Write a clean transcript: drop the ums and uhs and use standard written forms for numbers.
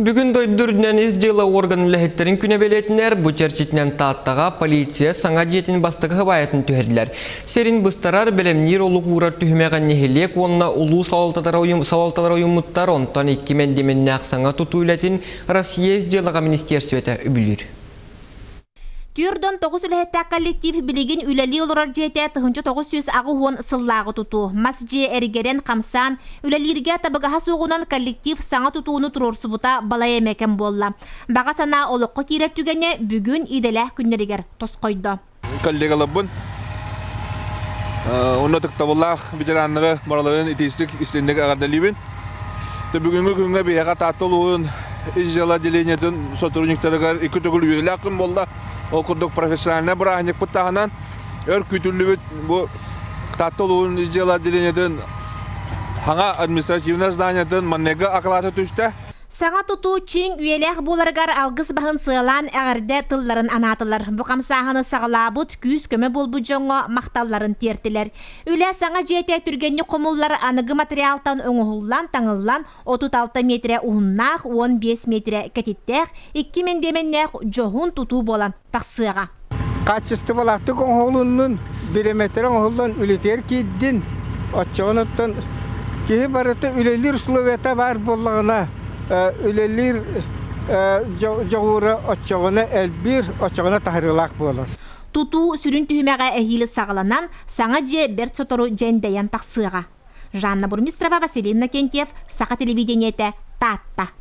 Бүгүн дойду үрдүнэн ис дьыала орган үлэһиттэрин күнэ бэлиэтинэр, бу чэрчитинэн Тааттаҕа полиция саҥа дьиэтин бастакы хабаайатын түһэрдилэр. Сирин быстарар, бэлэмниир олук уурар түһүмэҕэ нэһилиэк уонна улуус салалталара уйуммуттар, онтон икки мэндиэмэннээх саҥа тутуу үлэтин Россия ис дьыалаҕа министиэрстибэтэ үбүлүүр. 49 үлэһиттээх коллектив билигин үлэлии олорор дьиэтэ 1980 сыллааҕы тутуу. Мас дьиэ эргэрэн, хамсаан, үлэлииргэ табыгаһа суоҕунан коллектив саҥа тутууну туруорсубута балай эмэ кэм буолла. Баҕа санаа олоххо киирэр түгэнэ бүгүн идэлээх күннэригэр тосхойдо. Коллегаларбын уонна ытыктабыллаах ветераннары барыларын итиистик истинник эҕэрдэлиибин. Бүгүҥҥү күҥҥэ биһиэхэ Таатта улууһун ис дьыала отделениетын сотрудниктарыгар икки төгүл үөрүүлээх күн буолла. Ол курдук профессиональнай бырааһынньыкпыт таһынан өр күүтүллүбүт бу Таатта улууһун ис дьыала отделениетын саҥа административнай зданиетын манныгы акылаата түстэ. Саҥа тутуу чиҥ үйэлээх буоларыгар алгыс баһын сыалаан эҕэрдэ тылларын анаатылар. Бу хамсааһыны саҕалаабыт, күүс-көмө буолбут дьоҥҥо махталларын тиэртилэр. Үлэ саҥа дьиэтэ түргэнник хомуллар аныгы материалтан оҥоһуллан, таҥыллан 36 миэтирэ уһуннаах, 15 миэтирэ кэтиттээх, икки мэндиэмэннээх дьоһун тутуу буолан тахсыаҕа. Хаачыстыбалаахтык оҥоһулуннун, бириэмэтигэр оҥоһуллан үлэтигэр киирдин, оччоҕунуттан киһи барыта үлэлиир условията баар буоллаҕына, үлэлиир дьоҕура оччоҕуна элбиир, оччоҕуна таһаарыылаах буолар. Тутуу сүрүн түһүмэҕэ эһиил саҕаланан, саҥа дьиэ бэрт сотору дьэндэйэн тахсыаҕа. Жанна Бурмистрова, Василий Иннокентьев, Саха телевидениетэ, Таатта.